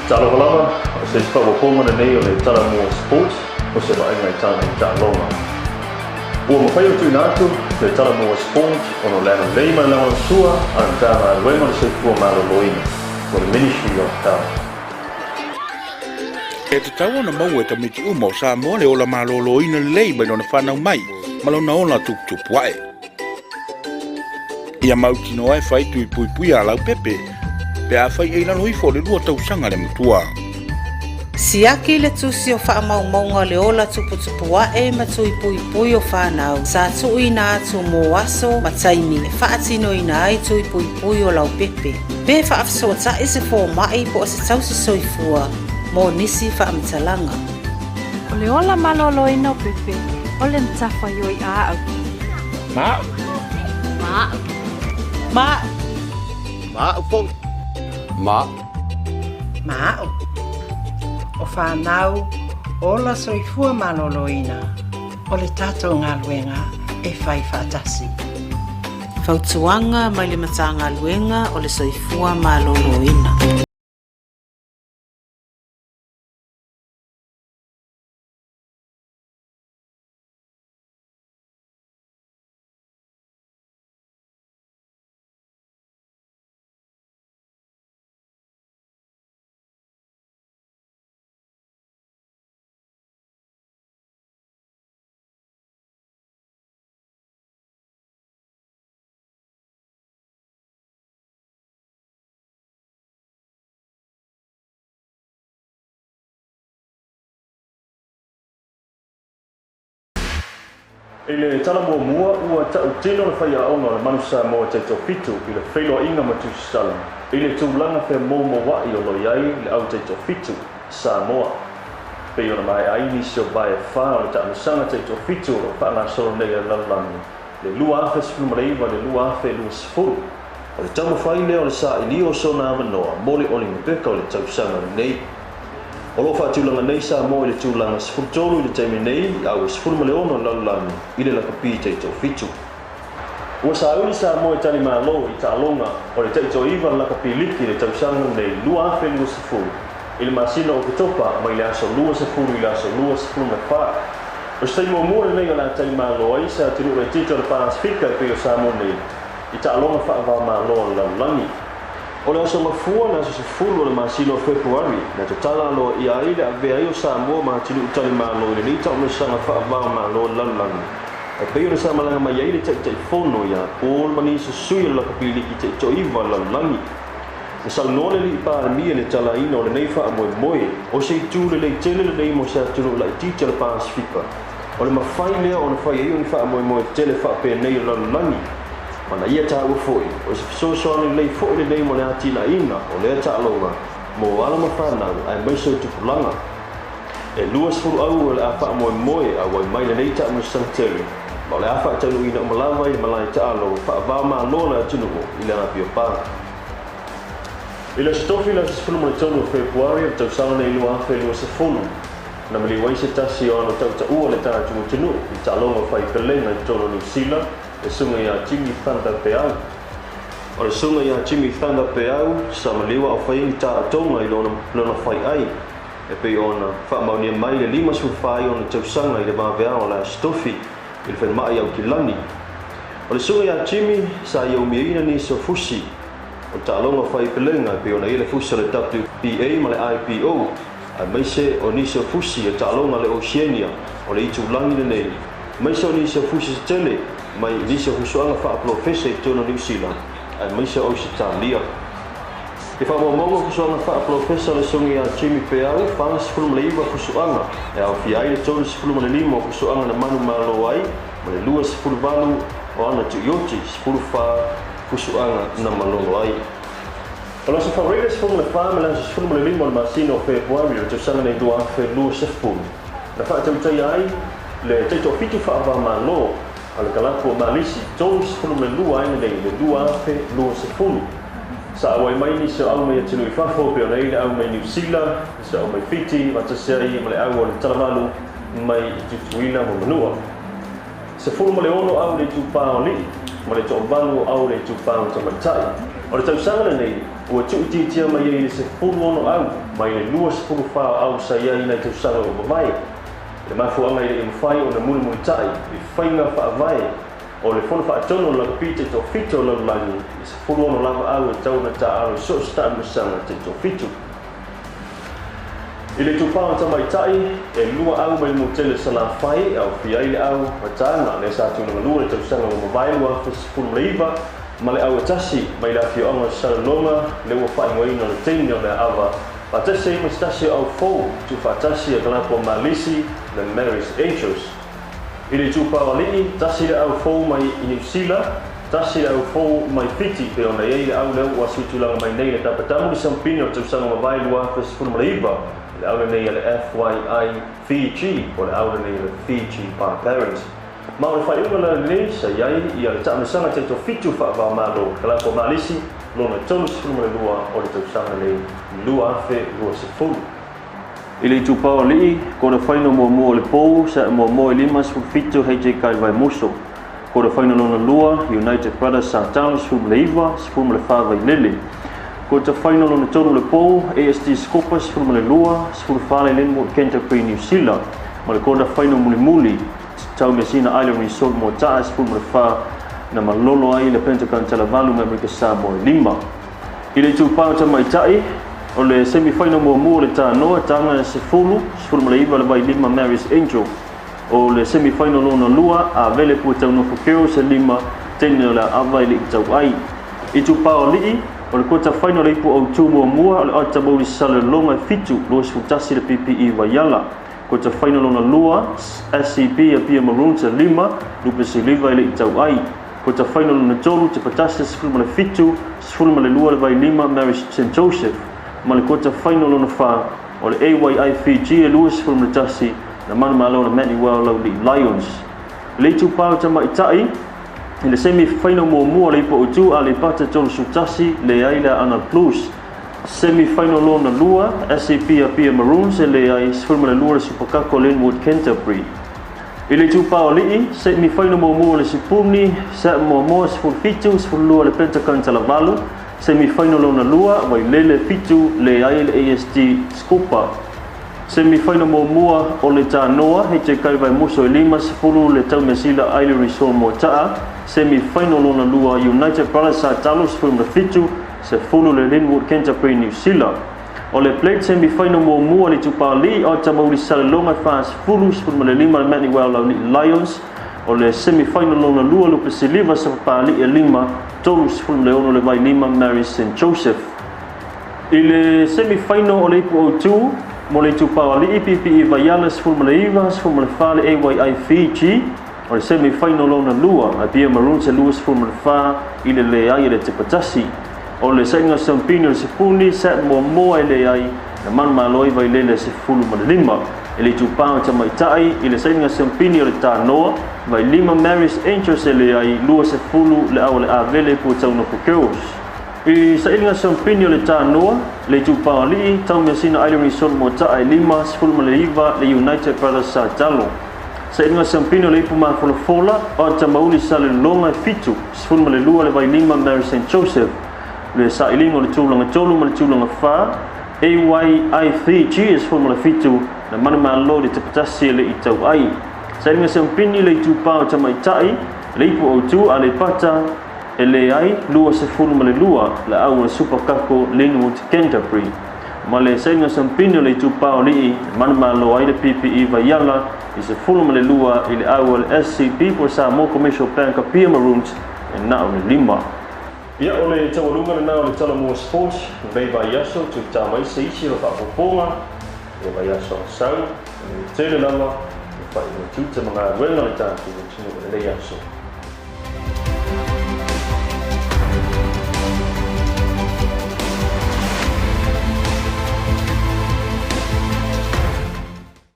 Talofa lava, o se isi faaopoopoga lenei o le Talomua Sports o se vaaiga i tana i taaloga. Ua mafai ona tuuina atu le Talomua Sports ona o le agalelei ma le lagolagosua a le Matagaluega o le Soifua Maloloina po o le Ministry of Health. E tatau ona maua e tamaiti uma o Samoa le ola maloloina lelei mai lona fanau mai ma lona ola tuputupu ae. Ia mautinoa e fai tui puipuia a laupepe pe afai e i lalo ifo o le 2 tausaga le matua. Siaki le tusi o faamaumauga o le ola tuputupu ae ma tui puipui o fanau sa tuuina atu mo aso ma taimi e faatinoina ai tui puipui o laupepe. Pe faafesootai se fomai po o se tausi soifua mo nisi faamatalaga. O le ola maloloina o pepe, o le matafaioi a au. Ma a'u. Ma a'u. Ma a'u. Ma a'u fo'i. Ma a'u. Ma a'u. O fanau, ola soifua maloloina, o le tatou galuega e fai faatasi. Fautuaga mai le Matagaluega o le Soifua Maloloina. I le tala muamua, ua tautino le faiaoga o le Manu Samoa taitoafitu i le feiloaiga ma tusitala i le tulaga femoumoua'i o lo o i ai le au taitoafitu Samoa. Pei ona maea ai nisi o vae e 4 o le taamilosaga taitoafitu o lo o faagasolo nei a le lalolagi le 2019 le 2020. O le taumafai lea o le sailia o sona avanoa mo le Olimipeka o le tausaga lenei. O lo o faatulaga nei Samoa i le tulaga 13 i le taimi nei, a ua 16 le lalolagi i le lakapi taitoafitu. Ua sauni Samoa e talimalo i taaloga o le taitoaiva le lakapi liki i le tausaga lenei 2020 i le masina o Oketopa mai le aso 20 i le aso 24. O se taimi muamua lenei o le a talimalo ai se atunuu laitiiti o le Pasefika e pei o Samoa nei i taaloga faava-o-Malo a le lalolagi. O le aso Gafua, le aso 10 o le masina o Fepuari, na tatala aloaia ai le avea ai o Samoa ma atunuu talimalo i lenei taamilosaga faava-o-Malo a le lalolagi, e pei ona sa malaga mai ai le Taitaifono ia Paul ma nisi o sui o le lakapi liki taitoaiva a le lalolagi. Na saunoa le Alii Palemia i le talaina o lenei faamoemoe, o se itu lelei tele lenei mo se atunuu laitiiti o le Pasefika. O le mafai lea ona fai ai o ni faamoemoe tele faapenei o le lalolagi. Ma na ia taua foi, o se fesoasoani lelei foi lenei mo le atinaeina o lea taaloga mo alo ma fanau aemaise o tupulaga. E 20 au o le a faamoemoe auai mai lenei taamilosaga tele, ma o le a faataunuuina uma lava i le malae taalo faava-o-Malo a le atunuu i le Apia Park. I le Aso Tofi le aso 13 o Fepuari o le tausaga nei 2020, na maliu ai se tasi o ana tautaua le tatou atunuu i taaloga o faipelega i totonu o Niu Sila, le susuga ia Jimmy Thunder Peau. O le susuga ia Jimmy Thunder Peau sa maliu a o fai ai ni taotoga i lona fai'ai, e pei ona faamaonia mai le 54 ai ona tausaga i le vaveao o le Aso Tofi i le falemai i Aukilani. O le susuga ia Jimmy sa ia umiaina nisi o fusi o le taaloga o faipelega e pei ona i ai le fusi o le WBA ma le IBO, aemaise o nisi o fusi o taaloga a le Oceania o le itulagi lenei, aemaise o nisi o fusi se tele mai i nisi o fusuaga faapolofesa i totonu o Niu Sila, aemaise o Ausetalia. I faamaumauga o fusuaga faapolofesa o le susuga ia Jimmy Peau, 49 fusuaga, e aofia ai le 35 o fusuaga na manumalo ai ma le 28 o ana tuioti, 14 fusuaga na malolo ai. O le Aso Faraile 14 ma le aso 15 o le masina o Fepuari o le tausaga nei 2020, na faatautaia ai le taitoafitu faava-o-Malo a le kalapu o Malisi 32 ai lenei le 2020. Sa auai mai nisi o au mai atunuu i fafo pei ona i ai le au mai Niu Sila, nisi o au mai Fiti, faatasi ai ma le au o le Talavalu mai i Tutuila ma Manua. 16 au le itupa o alii ma le 8 o au le itupa o tamaitai. O le tausaga lenei, Ua tuuitiitia mai ai i le 16 au mai le 24 au sa i ai i nai tausaga ua mavae. Le mafuaaga e le i mafai ona mulimulitai i faiga faavae o le Fono Faatonu o le Lakapi Taitoafitu o le Lalolagi, e 16 lava au e tatau ona taaalo i so o se taamilosaga taitoafitu. I le itupa o tamaitai, e 2 au mai le motele Salafai e aofia ai le au Mataga lea sa tulagalua i le tausaga ua mavae 2019 ma le au e tasi mai le afioaga o Salelologa lea ua faaigoaina o le teine o le Aava faatasi ai ma se tasi o au fou tuufaatasi a Kalapu o Malisi le Mary's Angels. I le itupa o alii, tasi le au fou mai i Niu Sila, tasi le au fou mai Fiti pei ona i ai le au lea ua suitulaga mai nei i le tapatamu i Sampini o le tausaga mavae 2019, le au lenei a le FYI Fiji po o le au lenei a le Fiji Barbarians. Ma o le faaiuga la lenei sa i ai ia le taamilosaga taitoafitu faava-o-Malo Kalapu o Malisi lona 32 o le tausaga nei 2020. I le itupa o alii, quarter final muamua o le pou, sa muamua i 57 HJ Kai Vaimoso. Quarter final lona lua, United Brothers Satalo 19, 14 Vailele. Quarter final lona tolu le pou, ASD Scopa 12, 14 le Linwood Canterbury New Zealand. Ma le quarter final mulimuli, Taumeasina Island Resort Moata'a 14 na malolo ai le Pentagon Talavalu ma Amerika Samoa e 5. I le itupa o tamaitai, o le semi final muamua o le tanoa, taga e 10, 19 le Vailima Mary's Angel. O le semi final lona lua, Avele Puataunofo Girls e 5, teine o le Aava e le i tauai. Itupa o alii, o le quarter final le ipu autu muamua o le Ota Mauri Salelologa e 7, 21 le PPE Vaiala. Quarter final lona lua, SCB Apia Maroons e 5, Lupe Siliva e le i tauai. Quarter final lona tolu, Tepatasi 17, 12 le Vailima Mary St Joseph. Ma le quarter final lona fa, o le AYI Fiji e 21, na manumalo le Manuel Laulii Lions. Le itupa o tamaitai, i le semi final muamua le ipu autu a Aleipata 31, leai le Aana Blues. Semi final lona lua, SCB Apia Maroons e leai, 12 le Supakako Linwood Canterbury. I le itupa o alii, semi final muamua le Sipuni, sa muamua 17, 12 le Pentagon Talavalu. Semi final lona lua, Vailele 7, leai le ASD Scopa. Semi final muamua o le tanoa, HJ Kai Vaimoso e 5, 10 le Taumeasila Island Resort Moata'a. Semi final lona lua, United Brothers Satalo 17, 10 le Linwood Canterbury New Zealand. O le plate semi final muamua le itupa alii, o Tamauli Salelologa e 40, 15 le Manuel Laulii Lions. O le semi final lona lua, Lupe Siliva Sapapalii e 5, 36 le Vailima Mary St Joseph. I le semi final o le ipu autu mo le itupa o alii, PPE Vaiala 19, 14 le AYI Fiji. O le semi final lona lua, Apia Maroons e 24 i le leai e le Tepatasi. O le sailiga sampini o le Sipuni, sa muamua e leai na manumalo ai Vailele 15. I le itupa o tamaitai, i le sailiga sampini o le tanoa, Vailima Mary's Angels e leai 20 le au o le Avele Puataunofo Girls. I sailiga sampini o le tanoa, le itupa o alii, Taumeasina Island Resort Moata'a e 5, 19 le United Brothers Satalo. Sailiga sampini o le ipu mafolafola, o Tamauli Salelologa e 7, 12 le Vailima Mary St Joseph. Le sailiga o le tulaga 3 ma le tulaga 4, AYI3G e 17, na manumalo le Tepatasi e le i tauai. Sailiga sampini le itupa o tamaitai, le ipu autu a Aleipata e leai 22 le au o le Supakako Linwood Canterbury. Ma le sailiga sampini o le itupa o alii, manumalo ai le PPE Vaiala i 12 i le au o le SCB po o Samoa Commercial Bank Apia Maroons e na o le 5. Ia, o le taualuga lena o le Talomua Sports, lenei vaiaso, tuitā mai se isi o le faaopoopoga, le vaiaso a sau, e tele lava, e fai o tiute ma galuega le tatou atunuu i lenei aso.